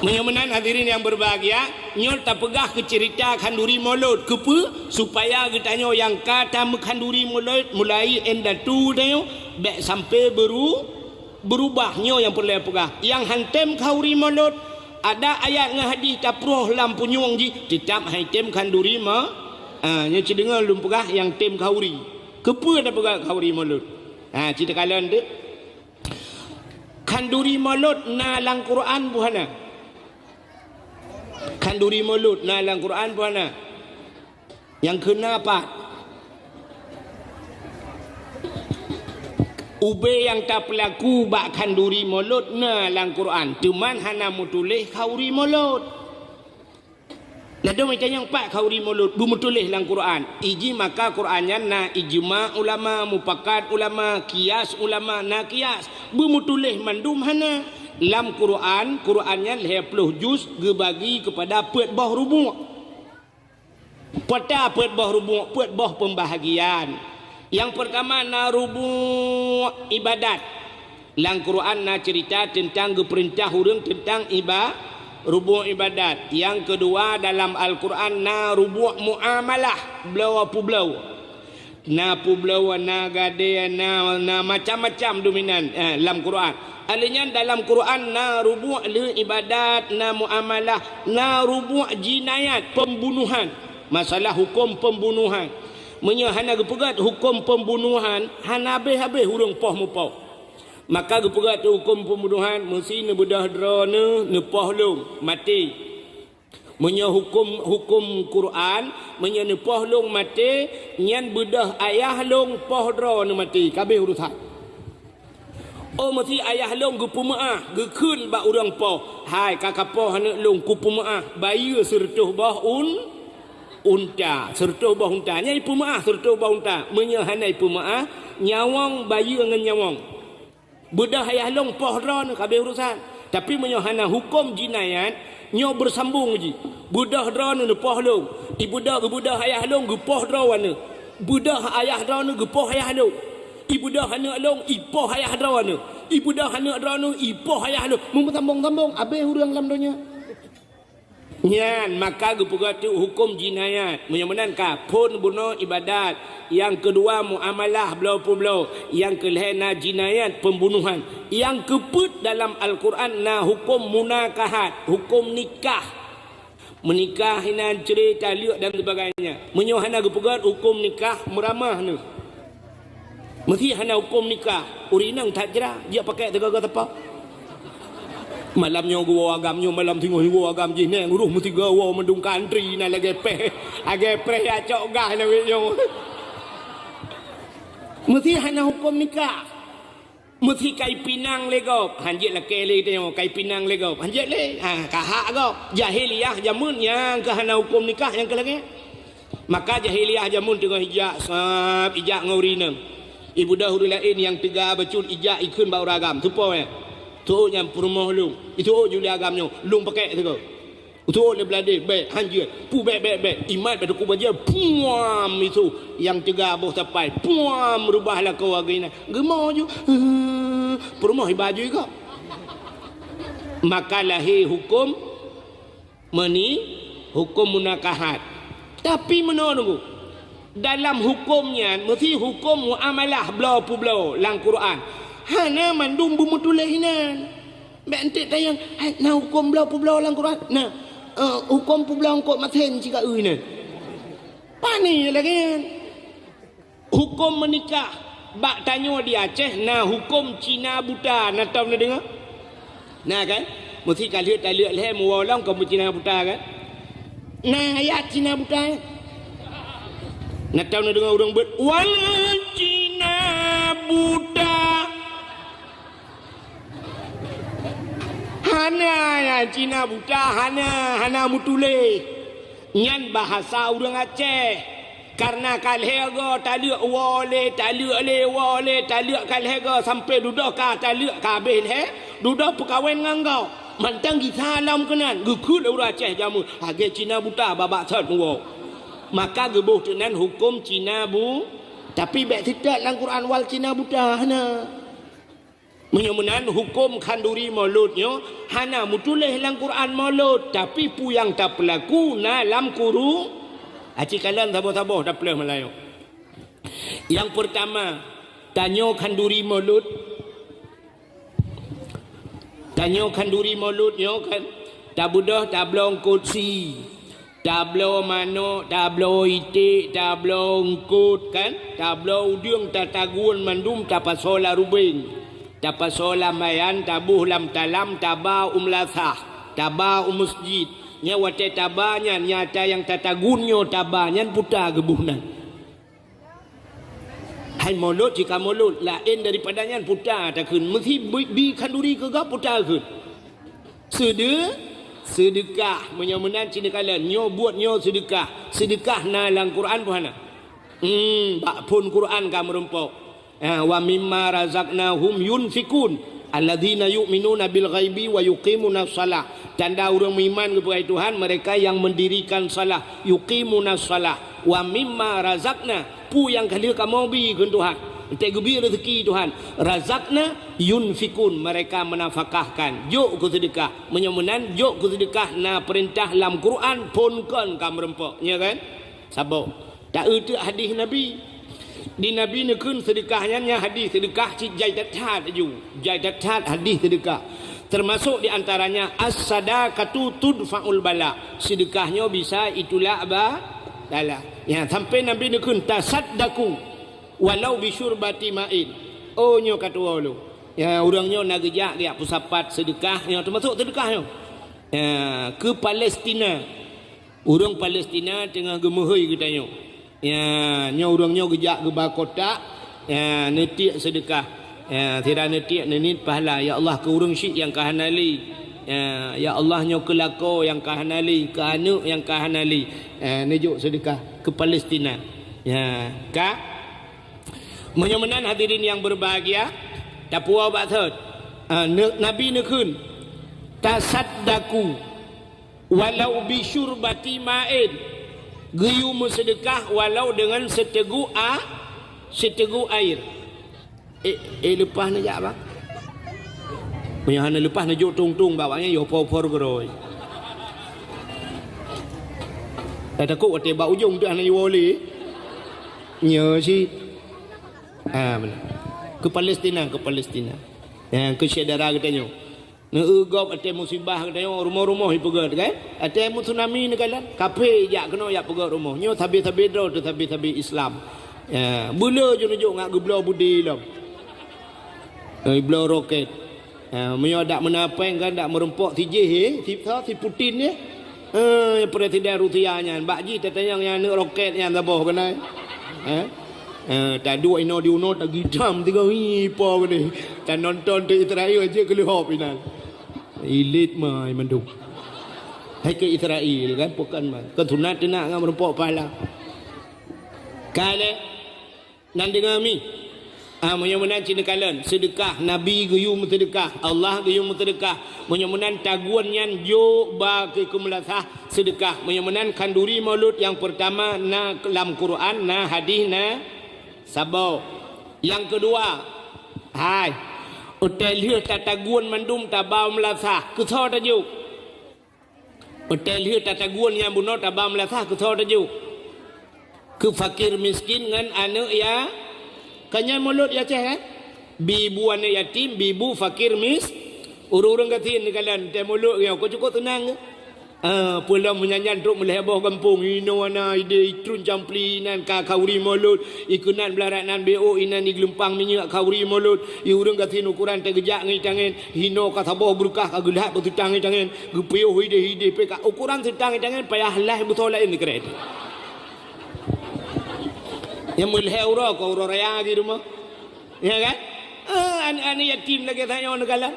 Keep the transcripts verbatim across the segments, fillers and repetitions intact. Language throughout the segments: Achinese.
Meunyoe meunan hadirin nyang berbahagia, nyoe tapeugah keu ceurita khanduri mulod. Keupeue? Supaya geutanyoe nyang ka tameukhanduri mulod, mulai indatu tanyoe, bèk sampai beru-, berubah. Nyoe nyang peureulèe peugah. Nyang han tem khanduri mulod, ada ayat ngon hadis taproh lam punyueng jih, teutap han tem khanduri ma-, ha, nyoe ci deungoe lôn peugah nyang tem khanduri. Keupeue tapeugah khanduri mulod? Ha, ci takalon teuk. Khanduri mulod na lam Quran peue hana? Khanduri mulod na lam Quran peue hana? Nyang kheun na pat? Ubé nyang tapeulaku bak khanduri mulod na lam Quran, teuma hana meutuléh khanduri mulod. Ladôm itanyong pat khanduri mulod beumeutuléh lam Quran. Iji maka Quran nyan na ijma ulama, mupakat ulama, kias ulama, na kias. Beumeutuléh mandum hana. Lam Quran, Quran nyan lhèe ploh juz geubagi keupada peuet boh rubu'. Peue ta peuet boh rubu', peuet boh peubahagian. Nyang peurtama na rubu' ibadat. Lam Quran na ceurita teuntang geupeurintah ureueng teuntang iba-, rubu' ibadat. Nyang keudua, dalam Al-Quran na rubu' muamalah, bloe peubloe. Na peubloe, na gadée, na, na macam-macam dominan, eh, lam Quran. Alheuh nyan dalam Quran na rubu' le ibadat, na muamalah, na rubu' jinayat, pembunuhan. Masalah huköm pembunuhan. Meunyoe hana geupeugét huköm pembunuhan, hana habéh-habéh ureuëng poh mupoh. Maka geupeugét huköm pembunuhan, meusi neubeudôh droeneuh, neupoh lom, maté. Meunyoe huköm, huköm Quran, meunyoe neupoh lom maté, nyan beudôh ayah lom poh droeneuh maté, ka habéh urusan. Oh, meusi ayah lôn geupeumeuáh, geukheun bak ureuëng poh, "Hai, ka kapoh aneuëk lôn, kupeumeuáh bayeue sireutôh boh un-, unta, sireutôh boh unta." Nyan ipeumeuáh sireutôh boh unta. Meunyoe hana ipeumeuáh, nyawöng bayeue ngon nyawöng. Beudôh ayah lôn poh droeneuh, ka habéh urusan. Tapi meunyoe hana huköm jinayat, nyoe beusambong jih. Beudôh droeneuh neupoh lôn, ibeudôh, geubeudôh ayah lôn geupoh droeneuh. Beudôh ayah droeneuh geupoh ayah lôn. Ibeudôh aneuëk lôn ipoh ayah droeneuh. Ibeudôh aneuëk droeneuh ipoh ayah lôn. Meusambong-sambong, habéh ureuëng lam donya. Nyan maka geupeugah teuk huköm jinayat. Meunyoe meunan ka, phon bunoe ibadat. Nyang keudua muamalah bloe peubloe. Nyang keulhée na jinayat pembunuhan. Nyang keupeuet dalam Al-Quran na huköm munakahat, huköm nikah. Meunikah inan, cerai, taleuek dan sebagainya. Meunyoe hana geupeugét huköm nikah, meuramah neuh. Meusi hana huköm nikah, ureuëng inong that jra, jeuet pakai teuga-ga teupah. Malam nyoe geuwoe agam nyoe, malam singoh nyoe geuwoe agam jih, neng uroh meusiga woe mandum kantri na lagée péh, lagée préh ya cok gah na wék nyoe. Meusi hana huköm nikah. Meusi ka ipinang lé gob, hanjeuet lakée lé tanyoe, ka ipinang lé gob, hanjeuet lé, ha, ka hak gob. Jahiliyah jameun nyang keu hana huköm nikah nyang keu lagée. Maka jahiliyah jameun teungoh ijak, sab, ijak ngon ureuëng inong. Ibeudôh ureuëng laén nyang teuga bacut ijak ikheun bak ureuëng agam, "Teupo nyan, teuok nyan peurumoh lôn, iteuok ju lé agam nyoe, lôn pakai teuga." Utuh lé bladé, bék, hanjeuet. Pu bék, bék, bék. Imat bak teungku bajée, puam itu. Nyang teuga boh sapai, puam reubah lakoe agam inan. Geumo ju, peurumoh iba ju igob. Maka lahé huköm meuni, huköm munakahat. Tapi meunoe nunggu. Dalam huköm nyan, meusi huköm muamalah bloe peubloe lam Quran. Hana mandum beumeutuléh inan. Bék enteuk tanyong, "Hai, na huköm bloe peubloe lam Quran?" Na, eh, huköm peubloe eungkôt masen cit ka eu nyan. Pane lagée nyan. Huköm meunikah bak tanyoe di Aceh na huköm Cina buta, na tom na deungoe? Na kan? Meusi ka lheueh taleuek lhée meuwoe lom kon Cina buta kan? Na ayat Cina buta nyan? Na tom na deungoe ureuëng beuet, "Wal Cina buta." Hana, ya, Cina buta, hana, hana meutuléh. Nyan bahasa ureuëng Aceh. Kareuna ka lhée goe taleuek woe lé, taleuek lé, woe lé, taleuek ka lhée goe sampoe dudoe ka taleuek ka habéh lhée, dudoe peukawen ngon gob. Mantong gisa lom keunan, geukheun lé ureuëng Aceh jameun, lagée Cina buta babah sot woe. Maka geuboh teuk nan huköm Cina bu-, tapi bék seutôt lam Quran wal Cina buta, hana. Meunyoe meunan, huköm khanduri mulod nyoe Hana meutuléh lam Quran Maulud, tapi peue nyang tapeulaku na lam Quru-, aci kalon saboh-saboh tapeuleueh meulayeue. Nyang peurtama, tanyoe khanduri Maulud. Tanyoe khanduri Maulud nyoe kan, tabeudôh tabloe eungkôt sie, tabloe manok, tabloe iték, tabloe eungkôt kan, tabloe udeueng, tatagun mandum, tapasoe lam rubeng, tapasoe lam bayan, taboh lam talam, taba u meulasah, taba u meuseujid. Nyan watée taba nyan, nyata nyang tatagun nyoe taba nyan peue ta geuboh nan. Hai Maulud, jika Maulud laén daripada nyan peue ta takheun, meusi bi, bi khanduri keu gob peue takheun. Seude-, seudeukah, meunyoe meunan cit neukalon, nyoe buet nyoe seudeukah. Seudeukah na lam Quran peue hana? Hmm, bak phon Quran ka meurumpok. Ah, "Wa mimma razaqnahum yunfikun, alladzina yu'minuna bil ghaibi wa yuqimunas shalah." Tanda ureuëng meuiman keupeue Tuhan, mereka yang mendirikan salah, yuqimunas shalah. "Wa mimma razaqna," peue nyang ka lheueh kamoe bi kheun Tuhan, enteuk geubi reuzeki Tuhan, "razaqna yunfikun," mereka menafkahkan, jok keu seudeukah. Meunyoe meunan, jok keu seudeukah na peurintah lam Quran, phon kon ka meurumpok, nya kan? Saboh. Taeu teuk hadis Nabi. Di Nabi neukheun seudeukah nyan, nyan hadis seudeukah cit jai that-that laju. Jai that-that hadis seudeukah. Termasuk di antaranya, "As-sadaqatu tudfa'ul bala." Seudeukah nyoe bisa itulak ba-, bala. Ya, sampai Nabi neukheun, "Tasaddaqu walau bisyurbati ma'in." Oh, nyoe ka tuwoe lôn. Ya, ureuëng nyoe na geujak, geujak peusapat seudeukah nyoe, termasuk seudeukah nyoe. Ya, keu Palestina. Ureuëng Palestina teungoh geumeuhôi geutanyoe. Ya, nyoe ureuëng nyoe geujak geuba kotak, ya, neutiek seudeukah. Ya, sira neutiek neuniet pahala, "Ya Allah, keu ureuëng syik nyang ka hana lé. Ya, ya Allah, nyoe keu lakoe nyang ka hana lé, keu aneuëk nyang ka hana lé." Ya, neujok seudeukah keu Palestina. Ya, ka. Meunyoe meunan hadirin nyang berbahagia, tapuwoe bak thot. Ah, ne-, Nabi neukheun, "Tasaddaqu walau bisyurbati ma'in." Geuyue meuseudeukah walau deungon siteugok a-, siteugok air. Eh, eh, leupah neujak, bang. Meunyoe hana leupah neujok tong-tong bak awaknyan, yoh por-por keudroe. Dak takot watée bak ujong tu hana jiwoe lé. Nyoe cit. Ha, beuna. Keu Palestina, keu Palestina. Ya, keu syedara geutanyoe. Neueu gob watée musibah geutanyoe, rumoh-rumoh jipeugét, kan? Watée mu tsunami neukalon, kafé jak keunoe jak peugét rumoh. Nyoe sabe-sabe droe teuh sabe-sabe Islam. Ya, beuleu jeuet neujok ngat geubloe beudé lom. Eh, bloe roket. Ha, meunyoe dak meunapéng kan, dak meurumpok si jih, eh, si, si Putin, eh. Eh, Presiden Rusia nyan, bak jih tatanyong nyang aneuëk roket nyan saboh keunan. Eh? Eh, taduek inoe di unoe tagidam tiga hi po geude. Tanonton teuh Israel jeuet keu leuhop inan. Ilit mai mandum. Hai keu Israel kan, bukan mai. Kan sunat teunak ngon meurumpok pahala. Ka lé. Nan deungoe mi. Ah, meunyoe meunan cit neukalon, seudeukah, Nabi geuyue meuseudeukah, Allah geuyue meuseudeukah. Meunyoe meunan tagun nyan jok ba keu keumeulasah seudeukah. Meunyoe meunan khanduri Maulud nyang peurtama na lam Quran, na hadis, na saboh. Nyang keudua, hai, watée lheueh tatagun mandum taba u meulasah, keu soe tajok? Watée lheueh tatagun nyang bunoe taba meulasah keu soe tajok? Keu fakir miskin ngon aneuëk ya-, ka nyan Maulud ya ceh kan? Bi bu aneuëk yatim, bi bu fakir mis-, ureuëng-ureuëng gasien neukalon tée Maulud nyoe, ka cukôp teunang. Ah, peulom meunyan-nyan trok meulhée boh gampông, inoe na ideh itrun campli inan ka khanduri Maulud, ikeunan blarat nan B O inan igeulimpang minyeuk khanduri Maulud, i ureuëng gasien ukoran teugeujak ngon itangen, hinoe ka saboh beurukah ka geulhat beuseutang itangen. Geupiôh ideh-ideh pih ka ukoran seutang itangen payah laih beusoe laén dikeureh. Nyang meulhée uroe ka uroe raya di rumoh. Ya kan? Ah, aneuëk-aneuëk yatim lagée tanyoe neukalon.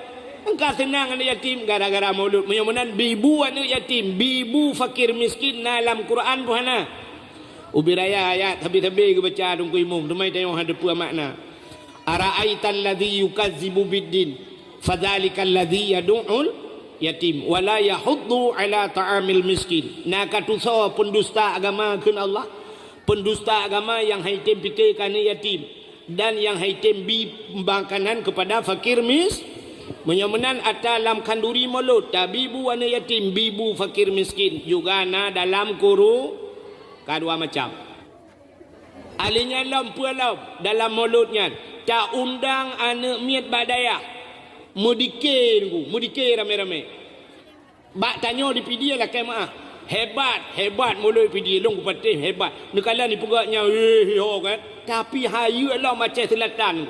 Engka seunang aneuëk yatim gara-gara Maulud. Meunyoe meunan bibu aneuëk yatim, bibu fakir miskin na lam Quran peue hana? Ubé raya ayat sabe-sabe geubaca Teungku Imum, teuma tanyoe hana teupeue makna. "Ara'aital ladzi yukazzibu biddin, fadzalikal ladzi yadu'ul yatim, wa la yahuddu ala ta'amil miskin." Na ka tusoe peundusta agama kheun Allah, peundusta agama nyang haitem pike keu aneuëk yatim, dan nyang haitem bi makanan keupada fakir mis-, Meunyoe meunan atra lam khanduri mulod, tabibu aneuk yatim, bibu fakir miskin, juga na dalam kuru ka dua macam. Alinyan lom peue lom dalam mulod nyan, taundang aneuk miet bak dayah, meudike nunggu, meudike ramé-ramé. Bak tanyoe di Pidie lakée meuáh. Hebat, hebat mulod Pidie, lôn kupatéh hebat. Neukalon ipeugah nyan, eh, ho kan. Tapi hayeue lom Aceh Selatan.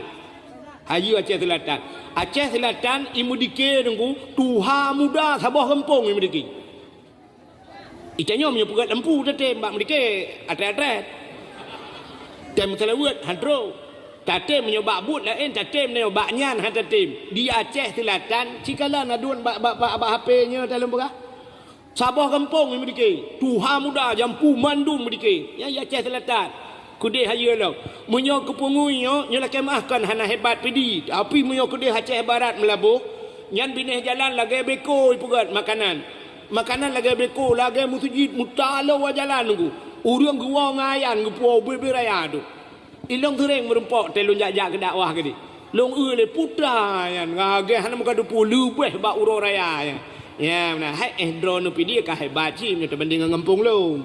Hayeue Aceh Selatan. Aceh Selatan imeudike nunggu tuha muda saboh gampông imeudike. Itanyoe meunyoe peugah lampu tatem bak meudike, atret-atret. Tem seulaweuet, han trok. Tatem meunyoe bak buet laén, tatem meunyoe bak nyan han tatem. Di Aceh Selatan, cikala na duen bak, bak, bak, bak H P nyoe dalam peugah. Saboh gampông nyang meudike, tuha muda jampu mandum meudike. Nyan di Aceh Selatan. Keudeh hayeue lom. Meunyoe keupeungui nyoe, nyoe lakée meuáh kon hana hebat Pidie. Tapi meunyoe keudeh Aceh Barat meulaboh, nyan binéh jalan lagée beko ipeugét makanan. Makanan lagée beko, lagée meuseujid, meutaloe jalan nunggu. Ureuëng geuwoe ngon ayan geupuwoe ubé-ubé raya tu. Ilong seuréng meurumpok teuh lôn jak-jak keu dakwah keudeh. Lôn eu lé putra nyan, lagée hana meukadupu leubeh bak uroe raya nyan. Ya, meunan. Hai, eh, droeneuh Pidie ka hebat cit meunyoe teubandéng ngon gampông lôn.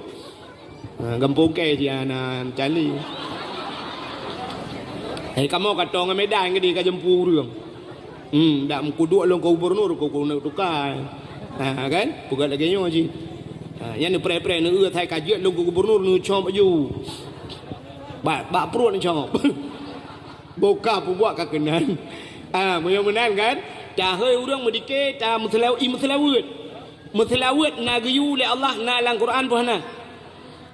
Ha, gampông kée jih hana cali. Hai, kamoe ka toe ngon Medan keudeh ka jampu ureuëng. Hmm, dak meukuduek lôn keu gubernur, keu, keu tukai. Ha, kan? Peugah lagée nyoe cit. Ha, nyan neupreh-preh, neueu hai ka jeuet lôn keu gubernur, neucom baju. Bak, bak pruet neucom. Boka peubuet ka keunan. Ah, meunyoe meunan kan? Tahôi ureuëng meudike, ta meuseulaw-, i meuseulaweuet. Meuseulaweuet na geuyue lé Allah, na lam Quran peue hana?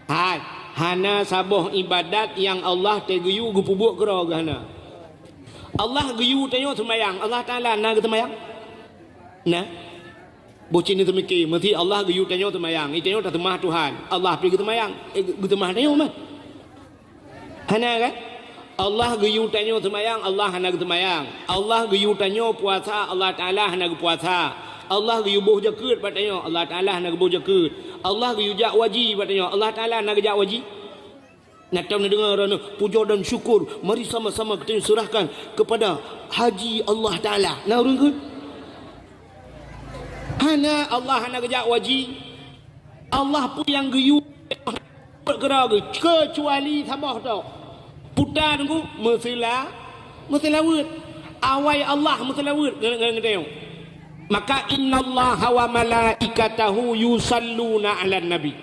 Hai, hana saboh ibadat nyang Allah teugeuyue geupeubuet keudroe geuh hana. Allah geuyue tanyoe seumayang, Allah Taala na geuseumayang? Na. Boh cit neuseumiké, meusé Allah geuyue tanyoe seumayang, i tanyoe taseumah Tuhan, Allah pih geuseumayang, eh, geuseumah tanyoe mah. Hana kan? Allah geuyue tanyoe seumayang, Allah hana geuseumayang. Allah geuyue tanyoe puasa, Allah Taala hana geupuasa. Allah geuyue boh jakeuet bak tanyoe, Allah Taala hana geuboh jakeuet. Allah geuyue jak waji bak tanyoe, Allah Taala hana geujak waji. Na tom neudeungoe droeneuh, pujoe dan syukur, mari sama-sama kita serahkan kepada Haji Allah Taala. Na ureuëng kheun? Hana, Allah hana geujak waji. Allah pih nyang geuyue buet keudroe geuh, keucuali saboh tok. Puta teungku, meuseula-, meuseulaweuet. Awai Allah meuseulaweuet ngon, ngon, ngon tanyoe. Maka, "Innallaha wa malaikatahu yusalluna 'alan nabi.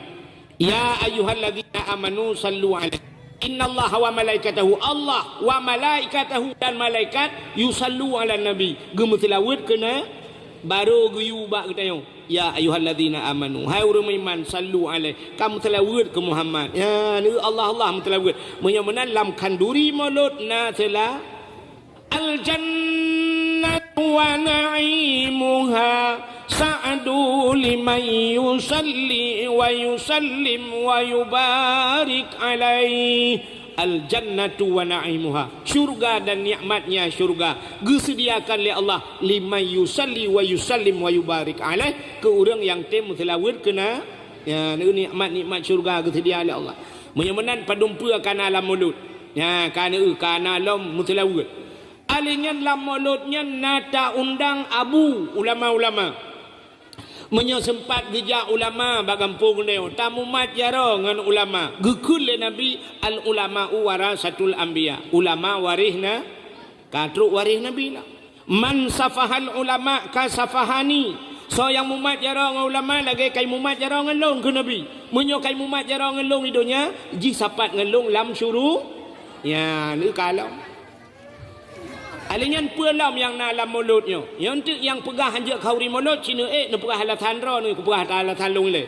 Ya ayyuhalladzina amanu sallu 'alaihi." Innallaha wa malaikatahu, Allah wa malaikatahu, dan malaikat, yusallu 'alan nabi, geumeuseulaweuet keu na, barô geuyue bak geutanyoe. Ya ayyuhalladzina amanu, hai ureuëng meuiman, sallu 'alaihi, kamoe seulaweuet keu Muhammad. Ya, neu Allah, Allah meuseulaweuet. Meunyoe meunan lam khanduri mulod na seula-, "Al-jannatu wa na'imuha sa'du liman yusalli wa yusallim wa yubarik 'alaihi." Al-jannatu wa na'imuha, syurga dan nikmatnya syurga geuseudiakan lé Allah, liman yusalli wa yusallim wa yubarik 'alaihi, keu ureuëng nyang tem meuseulaweuet keu na-, ya, nikmat-nikmat syurga geuseudia lé Allah. Meunyoe meunan, padum peue ka na lam mulod? Ya, ka na, ka na lom meuseulaweuet. Alinyan lam mulod nyan na taundang abu ulama-ulama. Meunyoe seumpat geujak ulama bak gampông nyoe, tamumat jaroe ngon ulama. Geukheun lé Nabi, "Al-ulama'u warasatul anbiya." Ulama waréh na-, ka trok waréh Nabi na. "Man safahal ulama ka safahani." Soe nyang mumat jaroe ngon ulama lagée kai mumat jaroe ngon lôn, kheun Nabi. Meunyoe kai mumat jaroe ngon lôn di donya, jih sapat ngon lôn lam syuru-, ya, lé ka lom. Alinyan peue lom nyang na lam mulod nyoe? Nyoe teuk nyang peugah hanjeuet khanduri mulod, ci neuék neupeugah alasan droeneuh, kupeugah alasan lôn lé.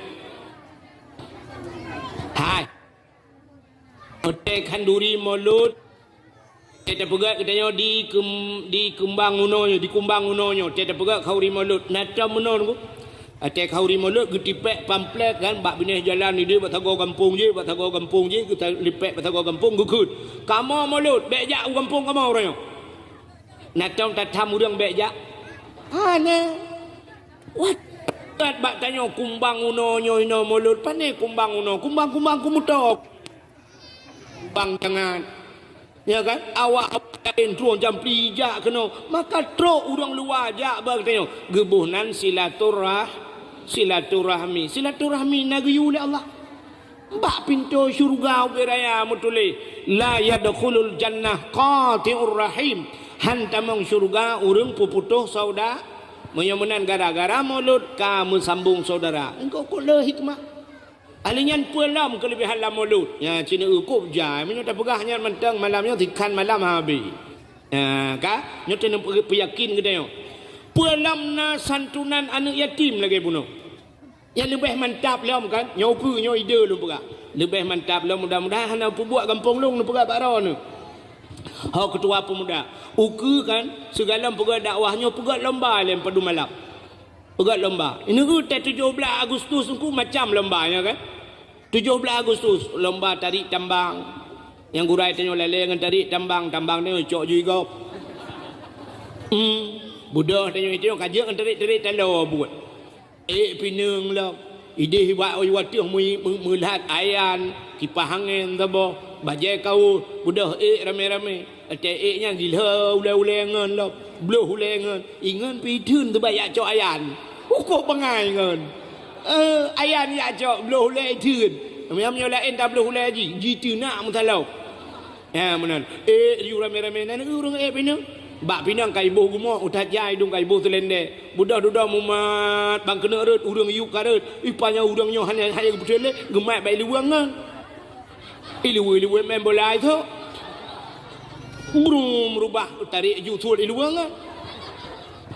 Hai. Watée khanduri mulod, watée tapeugét geutanyoe di kem-, di keumbang unoe nyoe, di kumbang unoe nyoe, watée tapeugét khanduri mulod, na tom unoe nunggu. Watée khanduri mulod geutipék pamflet kan bak binéh jalan idéh bak sagoe gampông jih, bak sagoe gampông jih, geutalipék bak sagoe gampông geukheun. Kamoe mulod, bék jak u gampông kamoe uroe nyoe. Na tom tatham ureuëng bék jak? Hana. Wah, bak tanyoe kumbang unoe nyoe inoe mulod, pane kumbang unoe, kumbang-kumbang keumeutok. Kumbang jangat. Ya kan? Awak-awak laén troh jampli jak keunoe, maka trok ureuëng luwa jak bak geutanyoe. Geuboh nan silaturah-, silaturahmi. Silaturahmi na geuyue lé Allah. Bak pintoe syeuruga ubé raya meutuléh, "La yadkhulul jannah qati'ur rahim." Han tamong syeuruga ureuëng peuputôh sauda-, meunyoe meunan gara-gara mulod ka meusambong saudara. Engkau kok le hikmah. Ahli nyan peue lom keuleubehan lam mulod? Nyan cina ukub jai. Meunyoe tapeugah nyan mantong malam nyoe sikhan malam habéh. Ha, ka? Nyoe teuneuk peu-, peuyakin geutanyoe. Peue lom na santunan aneuëk yatim lagée bunoe. Nyang leubeh mantap lom kan, nyoe ukeue nyoe ide lôn peugah. Leubeh mantap lom mudah-mudahan hana peubuet gampông lôn neupeugah bak droeneuh. Ho keutua peumuda, ukeue kan, sigohlom peugah dakwah nyoe peugah lomba lé padum malam. Peugah lomba. Ini utai tujoh blaih Agustus engku macam lomba nyoe kan. Tujoh blaih Agustus lomba tarik tambang. Nyang gurée tanyoe lalée ngon tarik tambang, tambang tanyoe cok jui gob. Hmm, budoh tanyoe itu ka jeuet ngon tarik-tarik taloe buet. Ék pineung lom. Idéh bak wateuh mui-, mui-, meulat ayan, kipah angén saboh, bajée kawöh, beudôh ék ramé-ramé. Watée ék nyan jilhô ulée-ulée ngon lom, bloh ulée ngon. Ingon pih theun teuba jak cok ayan. Ukôb bangai ngon. Eh, ayan jak cok, bloh ulée theun. Meunyoe laén tabloh ulée jih, jiteunak meusalôh. Ha, meunan. Ék, yue ramé-ramé nan ureuëng ék pineung. Bak pineung ka iboh geumoe, utat jai dong ka iboh seulendé. Budoh dudoe mumat, bang keuneuk rhot, ureuëng yue ka rhot. Ih, panyang ureuëng nyoe hana, hana geupeuteulé, geumat bak iluweueng ngon. Iluweueng-iluweueng main bola itu. Brum, rubah, tarik ju suet iluweueng ngon.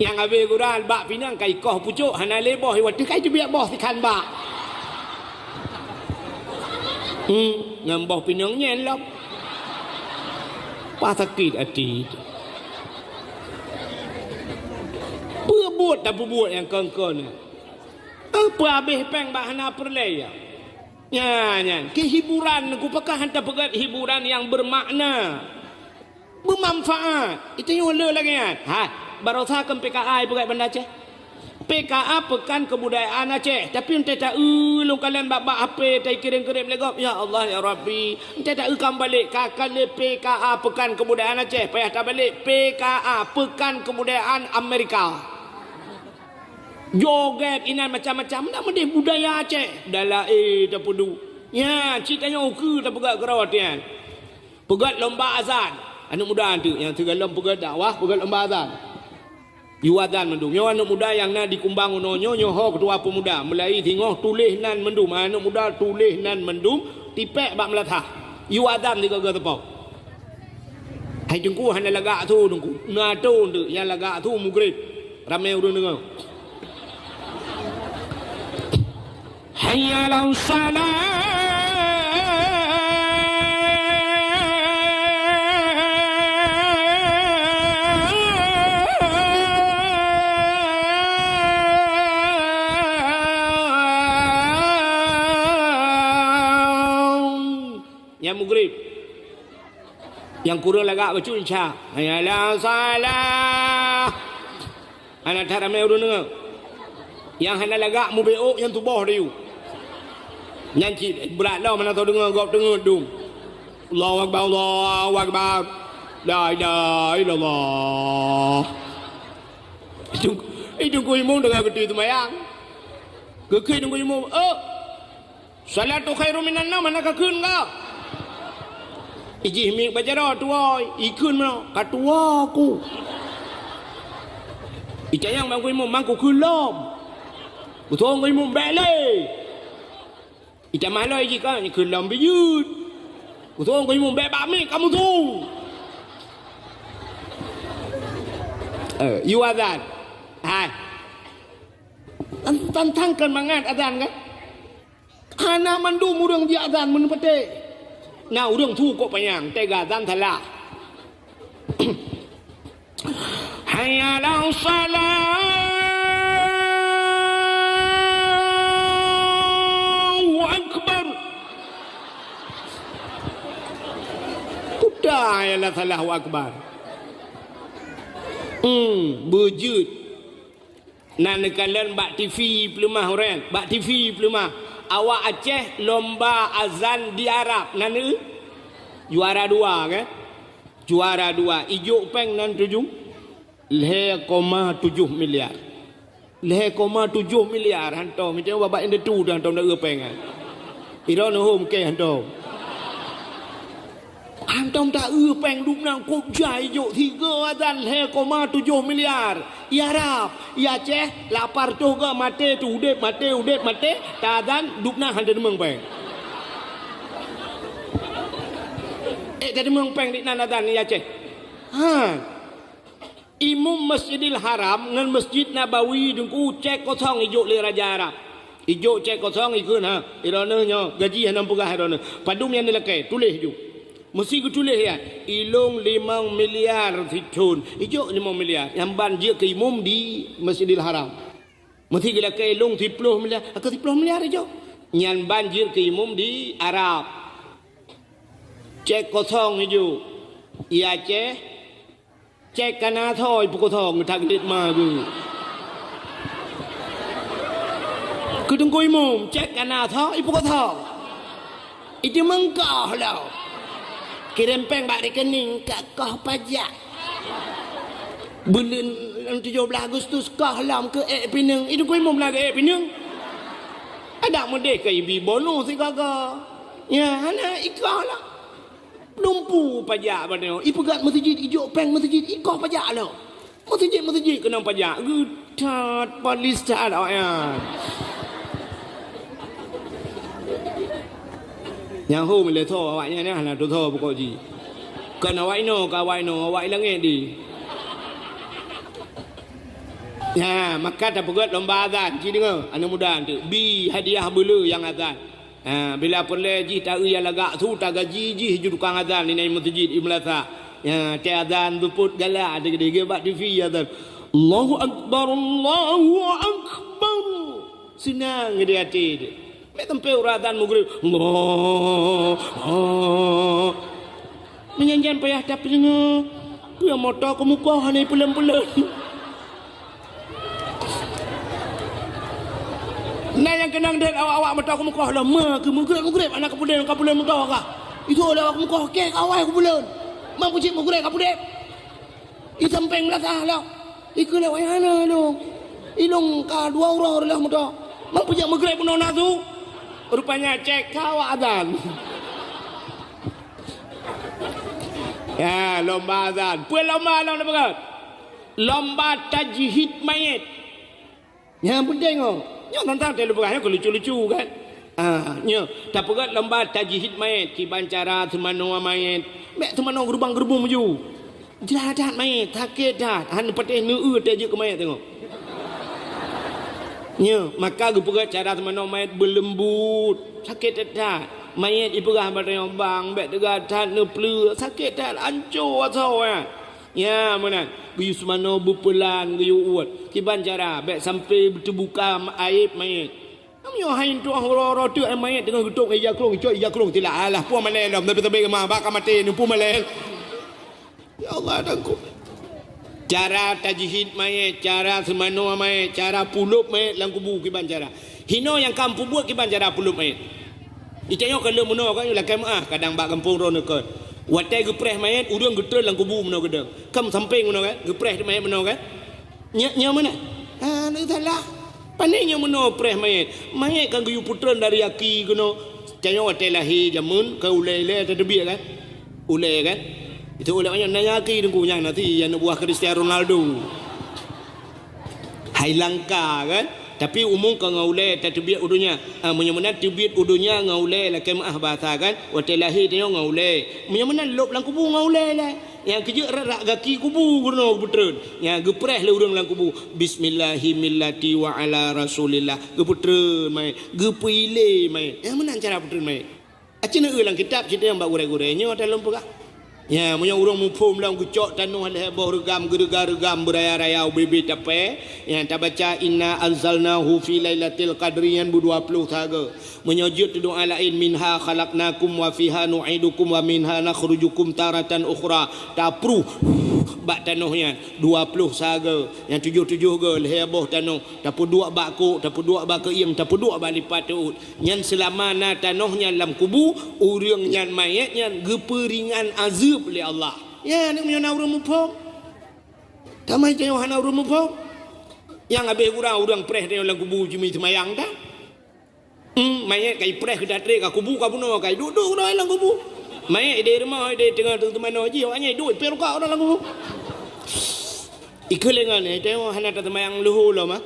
Nyang abéh gura bak pineung ka ikoh pucok, hana lé boh, watée ka iteubiet boh sikhan bak. Hmm, ngon boh pineung nyan lom. Pah sakét até. Peue buet tapeubuet nyang kon-kon nyan? Peue abéh péng bak hana peureulée ya? Nyan, nyan. Keu hiburan, kupakah hana peugét hiburan nyang beumakna. Beumanfaat. Itu nyoe le lagée nyan. Ha, barosa kon P K A peugah Banda Aceh. P K A Pekan Kebudayaan Aceh. Tapi entah tak eu lôn kalon bak-bak H P tai kirim-kirim lé gob. Ya Allah, ya Rabbi. Entah tak eu kam balek ka, ka lé P K A Pekan Kebudayaan Aceh. Payah tabalek P K A Pekan Kebudayaan Amerika. Joget inan macam-macam. Nak meudeh budaya Aceh. Dalam, eh, tapeudu. Nya, cit tanyoe ukeue tapeugah keurawa tian. Peugét lomba azan. Aneuëk muda anteuk nyang sigohlom peugét dakwah, peugét lomba azan. Yue azan mandum. Nyoe aneuëk muda nyang na di kumbang unoe nyoe, nyoe ho keutua peumuda. Meulai singoh tuléh nan mandum. Aneuëk muda tuléh nan mandum, tipék bak meulasah. Yue azan sigoe-goe teupeu. Hai teungku hana lagak su teungku. Na atô teuk nyang lagak su mugrib. Ramé ureuëng deungoe. Hayya 'alas shalah. Nyang mugrib. Nyang kureueng lagak bacut isya. Hayya 'alas shalah. Hana that ramé ureuëng deungoe. Nyang hana lagak mubeuôk nyang tuboh dayeuh. Nyan cit brat lom hana teudeungoe gob teungeut dum. Allahu akbar, Allahu akbar. La ilaha illallah. Itu, itu ku imum deungon geuti seumayang. Geukheun ku imum, "Oh, salatu khairum minan naum, hana kakheun ka?" Ijih miek bak jaroe tuwoe, ikheun meunoe, "Ka tuwoe ku." Itanyong bak ku imum, "Man kukheun lom?" Kutanyong ku imum, "Bék lé." Itamah lom ijih ka, kheun lom bijeuet. Kutanyong ku imum, "Bék bak miek, kamu tu." Eh, yue azan. Hai. Tantang kan mangat azan kan? Hana mandum ureuëng jiazan meuneupatéh. Na ureuëng su kok panyang, teuga azan salah. Hayya 'alas shalah. Allahu akbar. Kuda hayya 'alas shalah, Allahu akbar. Hmm, beujeuet. Na neukalon bak T V peuleumah ureun, bak T V peuleumah. Awak Aceh lomba azan di Arab, na neu-, juara dua, kan? Juara dua, ijok péng nan tujoh, lhèe koma tujoh miliar. Lhèe koma tujoh miliar, hantom. Itu babah indatu dah hantom dah eu péng, kan. Iro neuhom ke hantom. Hantom ta eu péng dum nang kop jai ijok tiga azan lhèe koma tujoh miliar. I Arab, i Aceh, lapar toh ga maté tu udép, maté udép, maté, ta azan dum nang hana deungoe péng. Eh, ta deungoe péng di nan azan i Aceh. Ha. Imum Masjidil Haram ngon Masjid Nabawi teungku cek kosong ijok lé raja Arab. Ijok cek kosong ikheun ha, ironoe nyoe gaji hana peugah ironoe. Padum nyang neulakèe, tuléh ju. Meusi geutuléh ya, ilong limong miliar sithon. Ijok limong miliar. Nyang ban jeuet keu imum di Masjidil Haram. Meusi geulakèe ilong siploh miliar, aku siploh miliar ijok. Nyan ban jeuet keu imum di Arab. Cek kosong ijok. I Aceh, cek kana tho ipukosong that geulit ma geuh. Keu teungku imum, cek kana tho ipukosong. Itu meungkoh lom. Kirém péng bak rekening ka koh pajak. Buleuen tujoh blaih Agustus koh lom keu ék pineung. Itu teungku imum lagèe ék pineung. Adak meudeh ka ibi bonus sigaga. Ya, hana ikoh lom. Lumpu pajak bak nyoe. Ipeugöt meuseujid, ijok péng meuseujid, ikoh pajak lom. Meuseujid-meuseujid keunong pajak. Geutat, palis that awaknyan. Nyang hom lé tho awaknyan nyan hana tho pokok jih. Kon awak inoe, kon awak inoe, awak i langét di. Nyan, maka tapeugöt lomba azan, ci deungoe, aneuk muda eunteuk. Bi hadiah beuleu nyang azan. Ha, bila peureulèe jih ta-eu nyang lagak su, tagaji jih ju tukang azan inan meuseujid i meulasa. Ha, teuh azan seupôt galak, dege-dege bak T V azan. Allahu Akbar, Allahu Akbar. Seunang di até teuh. Bèk sampoe ureueng azan meugreb. Allah, Allah. Meunyan jan payah tapeunyoe. Keu moto keumukoh hana ipeulon-peulon. Na nyang keunong deuh awak-awak moto keumukoh lom, ma keu meugreb-meugreb, hana kapeulon, kapeulon moto kah. Itu lé awak keumukoh, kèe ka awai kapeulon. Ma peucit meugreb kapeudeb. I sampéng meulasah lom. Ikeu lé wayah na lom. Ilong ka dua uroe lom moto. Ma peujak meugreb bunoe na su. Rupanya cek ka awak azan. Ya, lomba azan. Peue lomba lom neupeugah? Lomba tajhid mayét. Nyang peunteng oh. Nyoe tantang teuh lôn peugah nyoe keu lucu-lucu kan. Ah, nyoe tapeugah lomba tajhid mayét, kiban cara seumanoe mayét. Bèk seumanoe geurubang-geurubong maju. Jeulah that mayét, sakét that. Han patéh neu-eu teuh jeuet keu mayét teungoh. Nyoe, maka geupeugah cara seumanoe mayét beuleumbut. Sakét that. Mayét ipeugah bak tanyoe bang, bèk teuga that neupleuk, sakét that, anco asoe nyan. Nya meunan, geuyue seumanoe beupeulan geuyue uet. Kiban cara, bèk sampoe teubuka aéb mayét. Meunyoe hai tuah uroe-uroe teuk mayét teungoh geutôb ngon ija krông, icok ija krông tilak, alah, peue malèe lom, tapi-tapi keumah, bak ka maté, neupeu malèe. Ya Allah, tangkôk. Cara tajhid mayét, cara seumanoe mayét, cara pulôb mayét lam kubu kiban cara. Hinoe nyang ka peubuet kiban cara pulôb mayét. Itanyoe ka lheueh meunoe kan, lakèe meu'ah, kadang bak gampông droeneuh kon. Watèe geupreh mayét, ureueng geutreun lam kubu meunoe keudong. Kan sampéng meunoe kan, geupreh mayét meunoe kan. Nyoe, nyoe meunan. Ah, nyoe salah. Pane nyoe meunoe preh mayét. Mayét kan geuyue peutreun dari aki keunoe. Tanyoe watèe lahé jameun ka ulèe-ulèe tateubiet kan? Ulèe kan? Itu ulèe nyan na aki teungku nyan nanti aneuk buah Cristiano Ronaldo. Hai langka kan? Tapi umum ka ngon ulèe tateubiet u donya. Ah, meunyoe meunan teubiet u donya ngon ulèe lakèe meu'ah bahasa kan? Watèe lahé tanyoe ngon ulèe. Meunyoe meunan lôb lam kubu ngon ulèe lé. Nyang keujeuet rak-rak gaki kubu geunoe geupeutrön. Nyang geupreh lé ureueng lam kubu, "Bismillahi millati wa ala Rasulillah." Geupeutrön mayét, geupeuilé mayét. Nyang meunan cara peutrön mayét. Aci neueu lam kitab, cit nyang bak gurèe-gurèe nyoe ata lôn peugah. Nya, meunyoe ureueng muphom lom geucok tanoh lhèe boh reugam, geureuga-reugam, beuraya-raya, ubé-bé tapè, nyang tabaca, "Inna anzalnahu fi lailatil qadri," nyan beudua ploh saga. Meunyoe jeuet teudoa laén, "Minha khalaqnakum wa fiha nu'idukum wa minha nakhrujukum taratan ukhra." Tapruh bak tanoh nyan dua ploh saga, nyang tujoh-tujoh ga lhèe boh tanoh, tapeuduek bak kôk, tapeuduek bak keuieng, tapeuduek bak lipat teuôt. Nyan seulama na tanoh nyan lam kubu, ureueng nyan mayét nyan geupeuringan azeub lé Allah. Ya, ni meunyoe na ureuëng muphom. Tamai tanyoe hana ureuëng muphom. Nyang habéh gura ureuëng preh tanyoe lam kubu jimeuseumbayang dah. Hmm, manyét ka ipreh keu tatrek ka kubu ka bunoe ka iduek-duek uroe lam kubu. Manyét ideh rumoh ideh teungoh teumanoe jih awak nyan iduek ipée rukok uroe lam kubu. Ikeu lé ngon eh, tanyoe hana tateumanyang leuhô lom ah.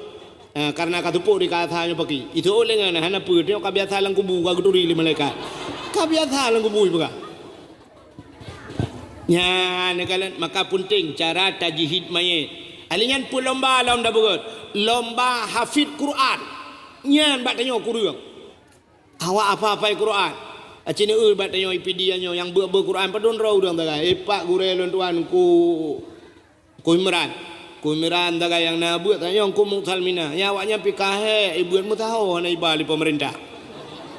Ah, karena ka teupok di ka asa nyoe paki. Itu lé ngon hana peue, tanyoe ka biasa lam kubu ka geuturi lé malaikat. Ka biasa lam kubu ipeugah. Nyan, neukalon, maka peunteng cara tajhid manyét. Ali nyan peulomba lom da beugöt. Lomba hafid Quran. Nyan bak tanyoe kureueng. Awak apa-apai Quran. Aci neueu bak tanyoe I P D nyoe nyang beuet-beuet Quran padum droe ureuëng tagai. Ipak gurée lôn tuan ku, ku Imran. Ku Imran tagai nyang na beuet tanyoe ku Muksalmina. Nya awak nyan pi kahé ibeuet meusaho hana iba lé pemerintah.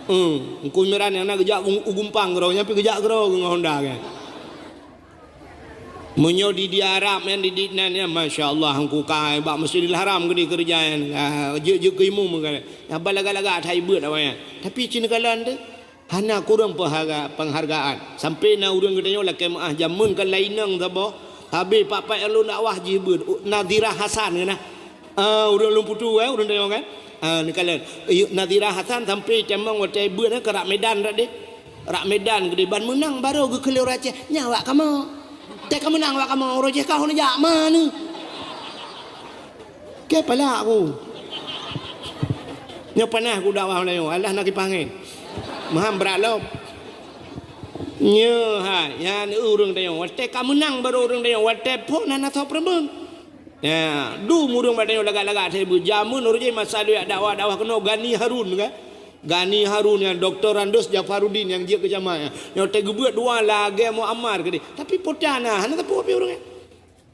Hmm, ku Imran nyang na geujak u, u gumpang keudroe, nyan pi geujak keudroe ngon Honda kan. Meunyoe di, di Arab nyan, di, di nan nyan, masya Allah, hangku kai bak Masjidil Haram geude keureuja nyan, ah, jeuet, jeuet keu imum kan. Haba lagak-lagak that ibeuet awak nyan. Tapi cit neukalon teuh, hana kureueng peuharga-, penghargaan. Sampai na ureuëng geutanyoe lakée meuáh jameun ka lainong saboh, habéh pat-pat lôn dakwah jih beuet, Nadhirah Hasan keunan. Ah, ureuëng Lueng Putu, eh, ureuëng tanyoe kan. Ah, neukalon. Nadhirah Hasan sampai tamong watée beuet, eh, keu rak Medan rak deh. Rak Medan geude ban meunang barô geukheun lé ureuëng Aceh, "Nyan awak kamoe. Teuka meunang awak kamoe, ureuëng Aceh kah neujak ma neuh?" Keu palak ku. Nyoe panas ku dakwah Meulayu, alah na kipaih angén. Meuham brat lom. Nyoe hai, nyan ureuëng tanyoe. Watée ka meunang barô ureuëng tanyoe, watée phon hana soe peureumeun. Ya, dum ureuëng bak tanyoe lagak-lagak that beuet. Jameun ureuëng jih masa lheueh dakwah-dakwah keunoe Gani Harun kan. Gani Harun nyan, Doktor Randus Jafaruddin nyang jeuet keu jamaah nyan. Nyoe teugeubeuet dua lagée Muammar keudeh. Tapi peue teuma na, hana teupeu pih ureuëng nyan.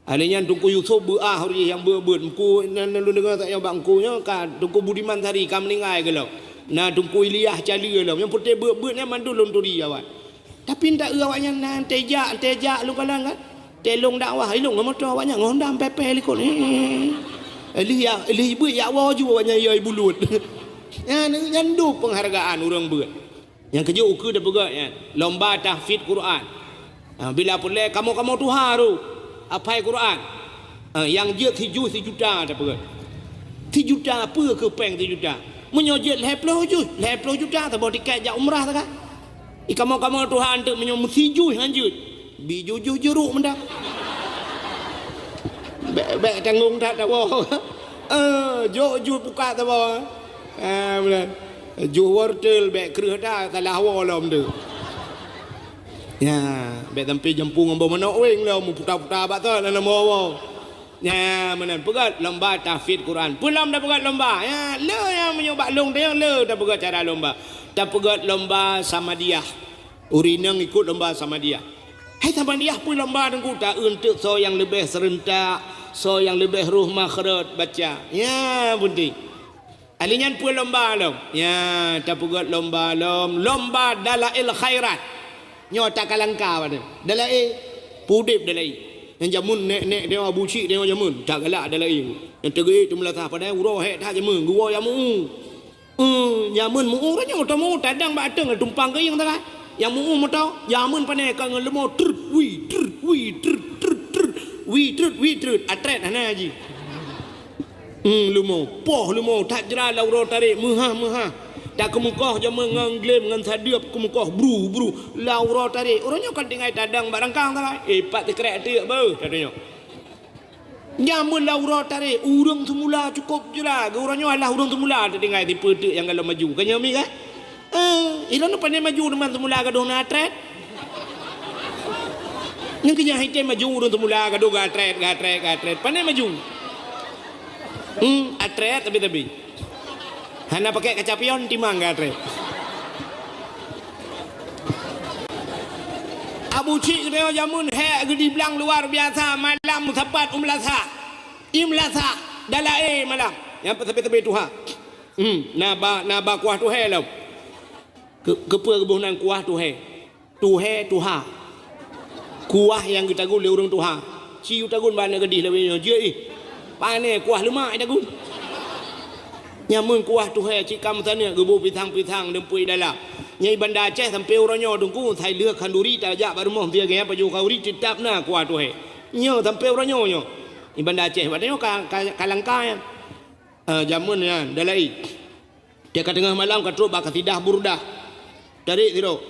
Lheueh nyan Teungku Yusuf Beuah ureuëng jih nyang beuet-beuet. Teungku nyan lôn deungoe that nyoe bak Teungku nyoe ka Teungku Budiman Sari ka meuninggai geulom. Na Teungku Ilyas Caleue lom. Nyang puteh beuet-beuet nyan mandum lôn turi awak. Tapi ndak eu awak nyan na teuh jak, teuh jak lôn kalon kan. Teuh lôn dakwah, ilôn ngon moto awak nyan ngon Honda pepeh likot. Eh, eh, eh. Lheueh ya, lheueh beuet yak woe ju awak nyan yai bulut. Nyan, nyan dum penghargaan ureuëng beuet. Nyang keujeuet ukeue tapeugah nyan, lomba tahfidz Quran. Ha, bila peureulée kamoe-kamoe tuha ru, apai Quran. Ha, nyang jeuet sijuih sijuta tapeugah. Sijuta peue keu péng sijuta? Meunyoe jeuet lhée ploh juih, lhée ploh juta saboh tiket jak umrah sagai. Di kamoe-kamoe tuha eunteuk meunyoe meusijuih han jeuet. Bi juih-juih juruk meuda. Bék, bék tanggong that tawoe. Eh, jok juih pukat saboh. Ah, meunan. Juih wortel bék kreueh that salah woe lom tu. Ya, bék sampai jampu ngon boh manok weng lom, puta-puta bak tu, dalam woe-woe. Ya, meunan. Peugah lomba tahfidz Quran. Peue lom tapeugah lomba? Ya, le nyang meunyoe bak lôn teuh le tapeugah cara lomba. Tapeugah lomba Samadiyah. Ureuëng inong ikot lomba Samadiyah. Hai Samadiyah peue lomba teungku, ta eunteuk soe nyang leubeh seurentak, soe nyang leubeh roh makhrot baca. Ya, peunteng. Ali nyan peue lomba lom? Ya, tapeugah lomba lom, lomba dalail khairat. Nyoe takalangka pada. Dalail, peudeb dalail. Nyang jameun nek-nek dewa bucik dewa jameun, tagalak dalail. Nyang teugee teumeulasah padahai uroe hek that jameun, geuwoe nyang meu-u. Eh, jameun meu-u, ureuëng nyoe teumu tadang bak ateueng tumpang keuieng teuka. Nyang meu-u moto, jameun pane ka ngon leumo, trut, wi, trut, wi, trut, trut, trut, wi, trut, wi, trut, atret hana jih. Hmm, leumo, poh leumo, that jra lam uroe tarek, meuhah-meuhah. Takeumeukoh jameun ngon glem, ngon sadeup keumeukoh, bru, bru, lam uroe tarek. Ureuëng nyoe ka tinggai tadang bak rangkang teuka. Eh, pat teukrek teuk beuh, kata nyoe. Nyan meunan uroe tarek, ureuëng seumula cukôp jra, geuh uroe nyoe alah ureuëng seumula teutinggai tipe teuk nyang galom maju. Ka nyoe mi kan? Eh, ilôn pandai maju teuma seumula gadoh na atret. Nyang keunyan item maju ureuëng seumula gadoh geuatret, geuatret, geuatret. Pandai maju. Hmm, atret tapi-tapi. Hana pakai kaca pion, timang ka treb. Abu Cik geutanyoe jameun hék geudiblang luar biasa malam Sabat u meulasah. I meulasah, dalae malam. Nyang peusabe-sabe tuha. Hmm, na ba, na ba kuah tuhé lom. Keu-, keupeue geuboh nan kuah tuhé? Tuhé tuha. Kuah nyang geutagun lé ureuëng tuha. Ci tagun bak aneuk gadih lawét nyoe, jeuet ih. Pané kuah leumak tagun. Nyan meunan kuah tuhé cit ka meusaneuk geuboh pisang-pisang dumpui dalam. Nyan i Banda Aceh sampoe uroe nyoe Teungku, sai lheueh khanduri tajak bak rumoh, dia gaya pajoh khanduri teutap na kuah tuhé. Nyoe sampoe uroe nyoe nyoe. I Banda Aceh, watèe nyoe ka, ka, ka langka nyan. Ah, jameun nyan, dah laén. Tiep ka teungoh malam ka trok bak kasidah Burdah. Tarék sidroe.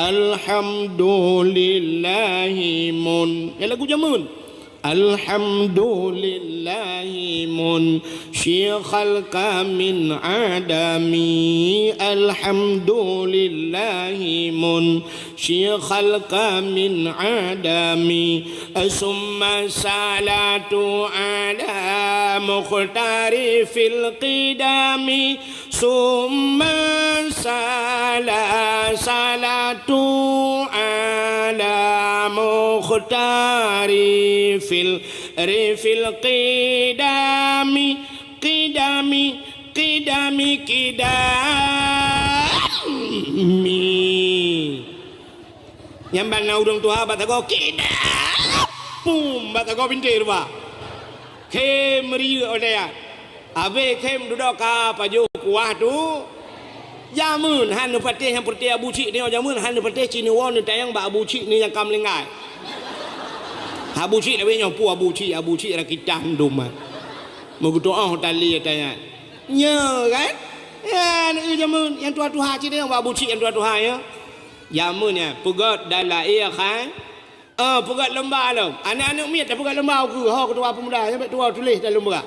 Alhamdulillahi mun. Nyan lagu jameun. Alhamdulillahi mun. Syi khalqa min adami. Alhamdulillahi mun. Syi khalqa min adami. Summa salatu ala mukhtari fil qidami. Summa sala-, salatu ala mukhtari fil, rifil qidami, qidami, qidami, qidami. Nyan ban na ureueng tuha bak sagoe, "Kidap!" Pum, bak sagoe pintoe rupa. Khem riyeuk watèe nyan. Abéh khem dudoe ka pajoh kuah tu. Jameun hana patéh nyang peureté Abu Cik nyoe, jameun hana patéh ci neuwoe neutanyong bak Abu Cik nyoe nyang ka meuninggai. Abu Cik lawét nyoe peue Abu Cik, Abu Cik rakitan dum. Meugeutu'oh tali watèe nyan. Nyoe kan? Nyan, eh, jameun nyang tuha-tuha ci neuwoe bak Abu Cik nyang tuha-tuha nyoe. Jameun nyan, peugöt dan lahé khan. Ah, peugöt lomba lom. Aneuk-aneuk miet tapeugöt lomba ukeue, ho keutua peumuda, nyan bèk tuwoe tuléh dalam beurah.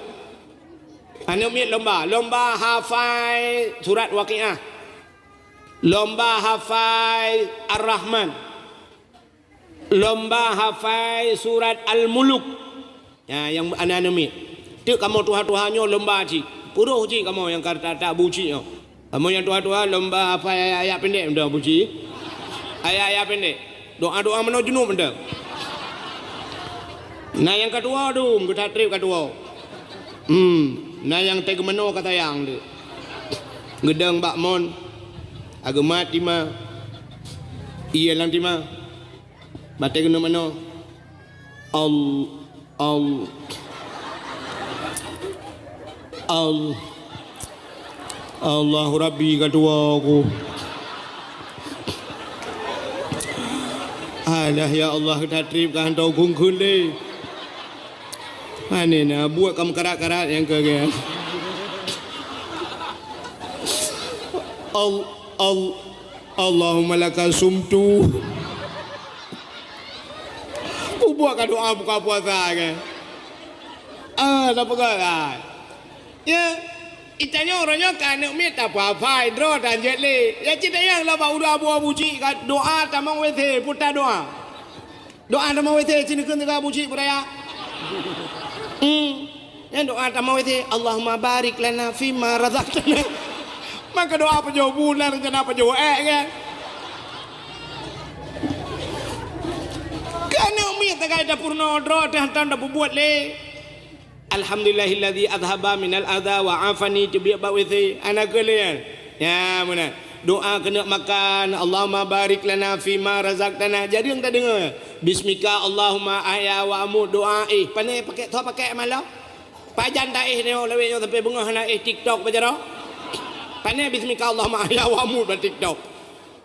Aneuk miet lomba, lomba hafai surat Waqiah. Lomba hafai Ar-Rahman. Lomba hafai surat Al-Muluk. Nyan, nyang aneuk-aneuk miet. Teuk kamoe tuha-tuha nyoe lomba cit. Peuroh cit kamoe nyang ka that-that Abu Cik nyoe. Kamoe nyang tuha-tuha lomba hafai ayat-ayat pendek mantong Abu Cik. Ayat-ayat pendek. Doa-doa meunoe junub mantong. Na nyang ka tuwoe dum, geuthat trép ka tuwoe. Hmm, na nyang teugeumeunoe ka sayang tu. Geudong bak mon. Ageumat tima. Ie lam tima. Batèe keuneuk meunoe. Al-, al-, al-, Allahu Rabbi ka tuwoe ku. Alah, ya Allah, ka trép ka hantom kheun-kheun lé. Aneuk na buet ka meukarat-karat nyang keu gèt. Al-, al-, Allahumma laka sumtu. Peubuet ka doa buka puasa kan? Ah, tak peugah kan? Ya, itanyoe uroe nyoe ka aneuk miet tapeugah droe dan jeuet lé. Ya, cit tanyong lah bak uroe Abu, Abu Cik ka doa tamong W C, puta doa. Doa tamong W C, sini kheun teuka Abu Cik beuraya. Hmm. Nyan doa tamong W C, "Allahumma barik lana fima razaqtana." Maka doa pajoh bu na rencana pajoh ék kan? Ka aneuk miet takai dapur nyoe droe teuh hantom tapeubuet lé. Alhamdulillahilladzi adzhaba minal adza wa afani, teubiet bak W C, hana keu lé nyan. Nya, meunan. Doa keuneuk makan, Allahumma barik lana fima razaqtana. Jadi nyang tadeungoe, bismika Allahumma ahya wa amut, doa éh. Pané pakai, tho pakai malam. Pajan taéh nyoe lawét nyoe sampai beungoh hana éh TikTok bajaroe. Pané bismika Allahumma ahya wa amut bak TikTok.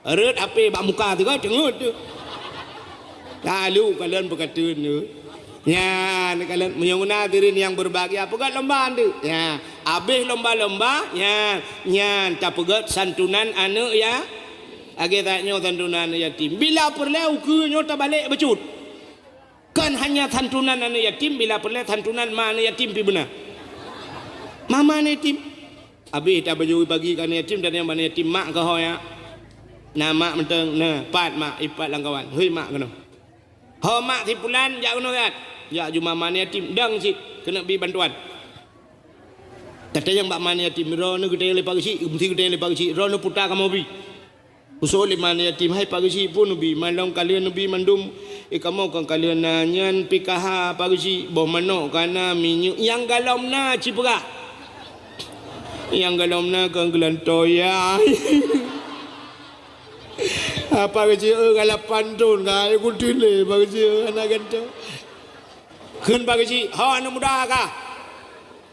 Rhot H P bak muka teuka teungeut tu. Lalu kalon peukateun tu. Nyan kalon meunyoe na hadirin yang berbahagia, peugöt lomba tu. Nya, habéh lomba-lomba, nya, nyan tapeugöt santunan aneuk ya. Lagèe that nyoe santunan aneuk yatim. Bila peureulèe ukeue nyoe tabalek bacut. Kon hanya santunan aneuk yatim, bila peureulèe santunan ma aneuk yatim pih beuna. Ma ma aneuk yatim. Abéh tabayeue pagi keu aneuk yatim, dan nyang aneuk yatim mak keuh ho ya. Na mak mantong, na pat mak, ipat lam kawan. Hei mak keunoe. Ho mak si pulan, jak keunoe siat. Jak ju ma ma aneuk yatim, dong cit keuneuk bi bantuan. Tatanyong bak ma aneuk yatim, droeneuh geutanyong lé Pak Geuchik, meusti geutanyong lé Pak Geuchik, droeneuh puta kamoe bi. Usoe lé ma aneuk yatim, "Hai Pak Geuchik, peue neubi? Malom ka lheueh neubi mandum, eh, kamoe kon ka lheueh na nyan P K H Pak Geuchik, boh manok ka na, minyeuk nyang galom na ci peugah. Nyang galom na kon geulantoe ya." Ah, Pak Geuchik, eh, ka lapan thon ka, eh, kuteuleue Pak Geuchik, eh, hana gantoe. Kheun Pak Geuchik, "Ho aneuk muda kah?"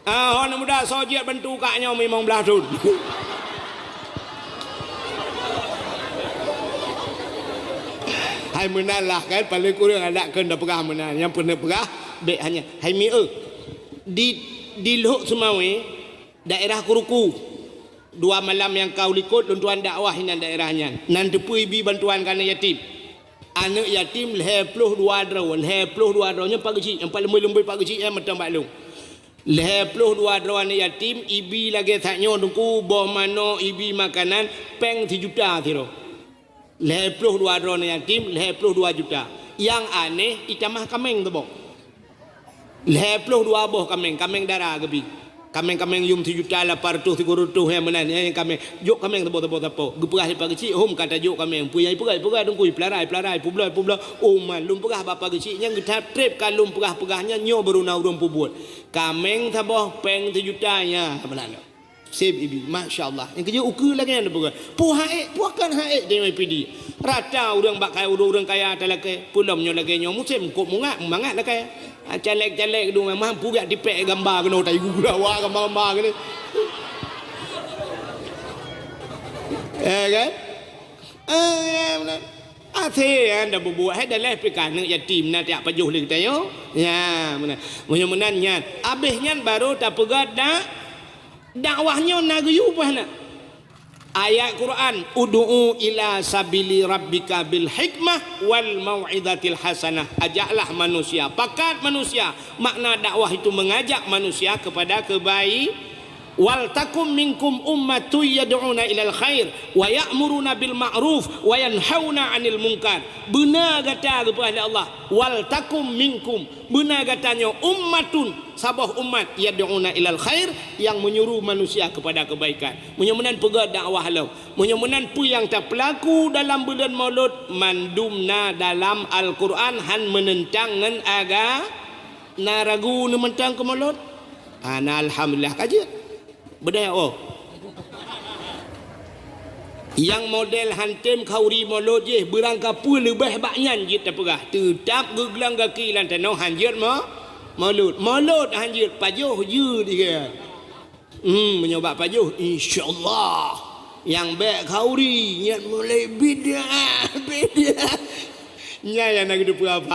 Ah, ho aneuk muda, soe jeuet bantu kak nyoe limong blaih thon. Meunan lah kan, paléng kureueng adak keu nda peugah meunan. Nyang peuneuk peugah, bék hanya. Hai mi eu. Di, di Lhok Seumawé, daerah Keuruku. Dua malam nyang ka u likot lôn tuan dakwah inan daerah nyan. Nan teupeue ibi bantuan keu aneuk yatim. Aneuk yatim lhèe ploh dua droe, lhèe ploh dua droe nyan Pak Geuchik, nyang paleng leumbôi-leumbôi Pak Geuchik nyan mantong bak lôn. Lhèe ploh dua droe aneuk yatim ibi lagèe that nyoe Teungku, boh manok, ibi makanan, péng sijuta sidroe. Lhèe ploh dua droe aneuk yatim, lhèe ploh dua juta. Nyang aneh, itamah kaméng teuboh. Lhèe ploh dua boh kaméng, kaméng dara geubi. Kaméng-kaméng yum sijuta lapan reutôh, sikureueng reutôh nyang meunan, nyang kaméng. Jok kaméng teuboh-teuboh sapo. Geupeugah lé Pak Geuchik, hom ka tajok kaméng. Peue nyang ipeugah, ipeugah Teungku, ipeularai, ipeularai, publoe, publoe. Oh man, lôn peugah bak Pak Geuchik, nyang geutrép ka lôn peugah-peugah nyan nyoe baru na ureueng peubuet. Kaméng saboh, péng sijuta nyan meunan. Seb ibi, masya Allah. Nyang keujeuet ukeue lagèe nyan peugah. Peue hak ék, peue kon hak ék deungon ibi. Rata ureueng bak kaya, ureueng kaya talakèe. Peulom nyoe lagèe nyoe musém kok mungat, mangat lakèe. Ah, caleg-caleg dong mah peugah tipèk gamba keunoe tai gura wa gamba-gamba keunoe. Ya kan? Eh, ya, benar. Até ya, dah bubuet hai daleh pih ka aneuk yatim na tiak pajoh lé geutanyoe. Ya, benar. Meunyoe meunan nyan, abéh nyan baru tapeugah dak Dakwah nyoe na geuyue paih na. Ayat Quran, "Ud'u ila sabili rabbika bil hikmah wal mau'izatil hasanah." Ajaklah manusia, pakat manusia. Makna dakwah itu mengajak manusia kepada kebai-, "Wal takum minkum ummatun yad'una ilal khair wa ya'muruna bil ma'ruf wa yanhauna 'anil munkar." Beuna gata geupeugah lé Allah, "Wal takum minkum." Beuna gata nyoe ummatun, saboh umat, yad'una ilal khair, nyang menyuruh manusia kepada kebaikan. Meunyoe meunan peugah dakwah lom. Meunyoe meunan peue nyang tapeulaku dalam buleuen Maulud, mandum na dalam Al-Quran, han meunentang ngon aga-, na ragu neumantang keu Maulud? Hana, alhamdulillah ka jeuet. Beudaya, oh. Nyang model hantem khauri Maulud jih, beurangkapeue leubeh bak nyan jeuet tapeugah. Teutab geuglang gaki lam tanoh han jeuet mo-, Maulud. Maulud han jeuet, pajoh jeuet ikeu. Hmm, meunyoe bak pajoh, insyaallah. Nyang bèk khauri, nyan mulai bid'ah, bid'ah. Nyan nyang na geuteupeue apa.